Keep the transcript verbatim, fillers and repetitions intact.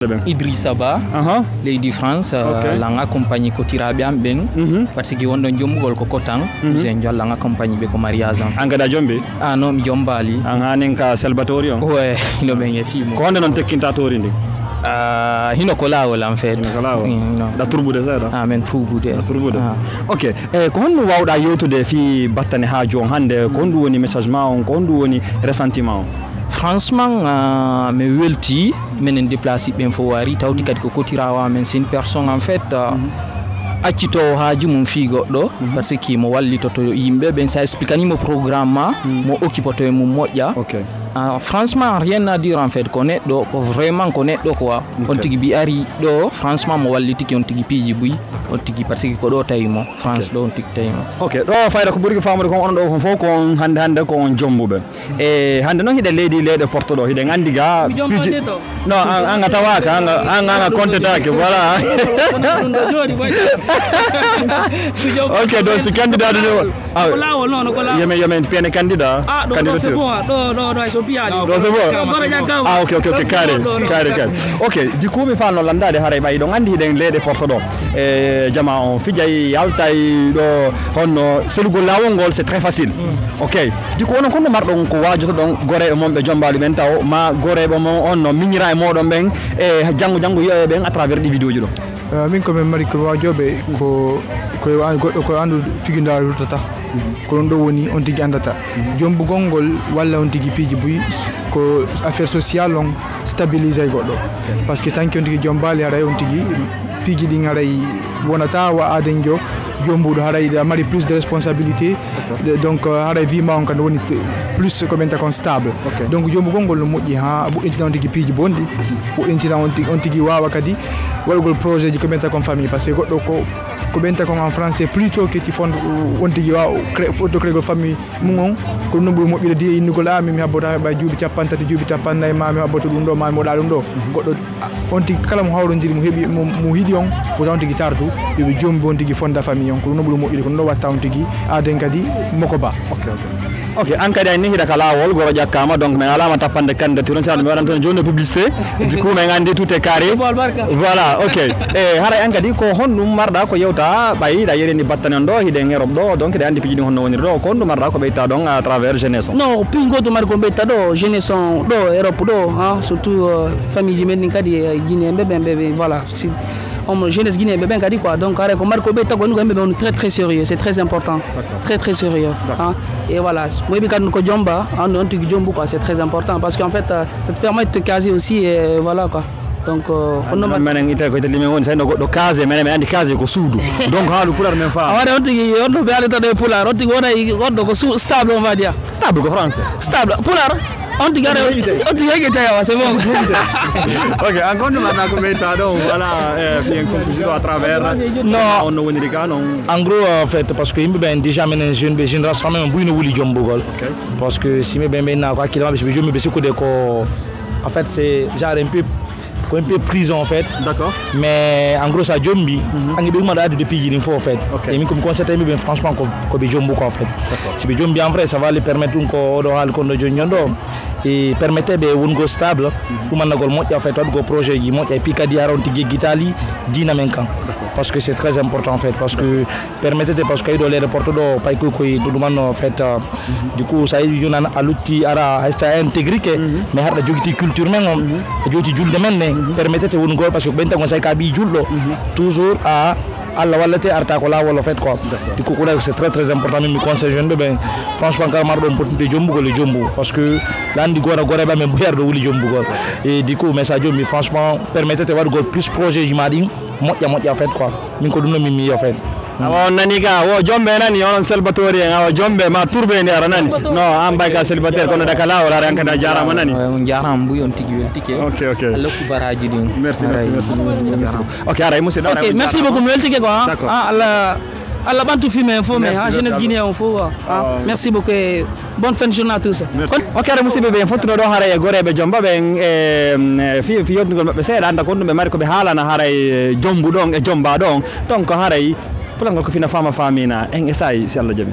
ɓen? Idrissa Ba, aha, leydi France, euh, ok, lan accompagné kotiraaɓe am ɓen, mhm, parce que wonɗon jombugol ko kotan, mhm, Ousseyn Diallo lan accompagné ɓe ko mariage am. An kadi a jombi? Ah non, mi jombaali. An hanin ka célibataire on? Ouais, hino ɓen e fii mo. Ko honde non tekkinta tori ndi? Ah, hino ko laawol en fait. Hino ko laawol. Mm, non. Ɗa turbude seeɗa? Ah, men turbude. Ɗa turbude. Ah. Ok. E ko honɗum wawɗa yewtude fii battane haaju on hannde? Ko honɗum woni message ma on? Ko honɗum woni ressentiment on? Franchement, ah, mi welti menen déplacé ɓen fof wari, tawti kadi ko kotiraawo amen, c'est une personne en fait, ah, accitoowo haaju mum fii goɗɗo, parce que mo wallitoto yimɓe ɓen, sa expliquanimo programme ma, mo occupoto e mum moƴƴa. Ok. Ah, franchement, rien à dire en fait, ko neɗɗo, ko vraiment ko neɗɗo quoi. Ok. On tigi bi ari ɗo, franchement, mo wallitike on tigi piiji buy, on tigi parce que ko ɗo tawi mo, France ɗo on tigi tawi mo. Ok, ɗo fayda ko ɓuri ko faamude kon, onon ɗo kon fof ko on hannde, hannde ko on jombuɓe. E hannde noon hiɗen leydi leyɗe Porto ɗo, hiɗen anndi ga piiji. Non, an, an a tawaaka, an, an, an a comptetaake, voilà. Ok, donc si candidat ɗum Ah, ko laawol, non, ko laawol. Yemen, yemen, piene candidat. Ah, ɗo, ɗo, c'est candidature. Bon, ah, ɗo, ɗo, ɗo, hay so piyaali. Ɗo, c'est bon. Ɗo, mbaɗa jagga. Ah, ok, ok, ok, donc, c'est carré, bon, ɗo, ɗo, carré, carré. Ok, du coup, mi faano landaade haray ɓay ɗon anndi hiɗen leyɗe Porto ɗo. E, jamaa on fijay, yaltay ɗo, honno selugol laawol ngol, c'est très facile. Ok, du coup, onon kon no marɗon ko waajotoɗon goreeɓe mon ɓe jombaalu ɓen taw, ma goreeɓe mon on no miñira e mooɗon ɓen, e janngo, janngo yi'oye ɓen à travers ɗi vidéo ji ɗo? Eh, min ko min mari ko waajooɓe ko, ko an-, goɗɗo ko anndu figindaaru wurtata. Ko ɗum ɗo woni on tigi anndata. Jombugol ngol walla on tigi piiji buy ko affaire sociale on stabilisay goɗɗo. Parce que tanki on tigi jombaali haray on tigi piiji ɗin haray wonata wa aaden jo jombuɗo haray ɗa mari plus de responsabilité. De-, donc, euh, haray vie ma on kan woni t-, plus ko ɓen ta kon stable. Ok. Donc, jombugol ngol no moƴƴi ha woɗɗintina on tigi piiji bonɗi, woɗɗintina on tigi, on tigi waawa kadi waɗugol projet ji ko ɓen ta kon famille. Parce que goɗɗo ko, ko ɓen ta kon en français, plutôt que ti fond, on tigi waawa cré-, fotto créegol famille mum on, ko ɗum no ɓuri moƴƴude di e innugol, "Ah, min mi habbota heɓa juuɓi cappanɗe tati, juuɓi cappanɗe nayi, ma mi habboto ɗum ɗo, ma mi waɗa ɗum ɗo." Goɗɗo on tigi kala mo hawrondiri, mo heɓi, mo, mo hiɗi on, ko taw on tigi tardu, yo ɓe jombi on tigi fonda famille on, ko ɗum no ɓuri moƴƴude, ko ɗum ɗo watta on tigi aaden kadi moko ba. Ok, ok. Ok, an kadi a nehiɗa ka laawol, goro ƴakkaama, donc min alaama tappande candidature on, saɗa mi waɗan toon jooni publicité, du coup min anndi tout est carré. Voilà, ok. E haray an kadi ko honɗum marɗa ko yewta ɓay ɗa yereni battane on ɗo, hiɗen Europe ɗo, donc hiɗen anndi piiji ɗin honno woniri ɗo, ko honɗum marɗa ko ɓeyta ɗon à travers jeunesse on? Non, piiji gooto mari ko ɓeyta ɗo, jeunesse on ɗo, Europe ɗo, hein, surtout, euh, famille ji men ɗin kadi, e Guinéen ɓe, ɓen, ɓe, ɓe, voilà, si, homo jeunesse guinéen ɓe ɓen kadi quoi. Donc, haray ko mari ko ɓe tago, ko yimɓe ɓe on très, très sérieux, c'est très important. D'accord. Très, très sérieux, hein. Et voilà, mo heɓi kadi ko jomba, hein, on tigi jombu quoi, c'est très important parce qu'en fait, euh, ça te permet de te caser aussi, et voilà quoi. Donc, euh, on menen ite ko ite limen woni, so no goɗɗo case, menen mi andi case ko suudu. Donc, haalu pulaar men faa. A waɗa on tigi, on no ɓe haalata ɗo e pulaar, on tigi wona e goɗɗo ko su-, stable, on va dire. Stable ko français. Stable. Pulaar, on tigi ara, on tigi heƴete yawa, c'est bon. Ok, an kon ɗum anna ko ɓeyta ɗo, voilà, eh, fi en conclusion à travers. Non. On no woniri ka, non. En gros, en fait, parce que yimɓe ɓen déjà menen jeune ɓe, génération men buy no wuli jombugol. Ok. Parce que si mi ɓe ɓe na ko hakkille maɓɓe, si ɓe jombi ɓe sikkude ko, en fait, c'est genre un peu ko un peu prison, en fait. D'accord. Mais en gros, sa jombi, ange ɓe umma ɗo addude piiji ɗin fof, en fait. Ok. Et min ko mi conseillé yimɓe ɓen, franchement, ko, ko ɓe jombu quoi, en fait. D'accord. Si ɓe jombi, en vrai, ça va les permettre ɗum ko oɗo haali kon ɗo joni joni ɗo. E permettre ɓe wongo stable, ɗum annagol moƴƴa, en fait, waɗugol projet ji moƴƴa, et puis kadi ara on tigi yeggitali diina men kan. D'accord. Parce que c'est très important, en fait, parce que permettete, parce que iɗo leyɗe Porto ɗo, pay koy koy ɗum ɗumanno, en fait, euh, du coup, sa yiɗi jonan a lutti ara, hay sa intégré ke, mais haɗa jogiti culture men on, a jogiti julde men ne, permettete wonugol, parce que ɓen tagon sa ka ɓi julɗo, toujours a, Allah wallete arta ko laawol, en fait, quoi. D'accord. Du coup, ko ɗa, c'est très, très important, min mi conseil jeune ɓe ɓen, franchement, kala marɗo opportunité jombugol e jombu, parce que landi gora, gora ɓe men boyar ɗo wuli jombugol. Et du coup, mais sa jombi, franchement, permettete waɗugol plus projet ji ma ɗin, moƴƴa, moƴƴa, en fait, quoi. Min ko ɗum no min mi, en fait. Awa, on nani ka, wo jombe nani, onon célibataire en, awa, jombe ma turbe ndi ara nani. No, an bay ka célibataire, kono daga laawol ara, an kadi a jaaraama nani. Awa, on jaaraama buy, on tigi weltike. Ok, ok. Allah okku baraaji ɗin. Merci, merci, merci, merci, merci. Ok, haray musidɗo, ok, merci beaucoup, mi weltike quoi. D'accord. Ah, Allah, Allah ɓantu fii men fof, mais, merci, jeunesse guinéen on fof quoi. Ah, merci beaucoup. Bonne fin de journée à tous. Merci. Ok, haray musidɓe ɓe, en fottuno ɗo haray e goreeɓe jomba ɓen, e, e, fi, fi yewtugol maɓɓe seeɗa, annda ko honɗum ɓe mari ko ɓe haalana haray, e, jombu ɗon e jomba ɗon. Donc, haray, pulangal ko fina fama famina, en esayi, si Allah jaɓi.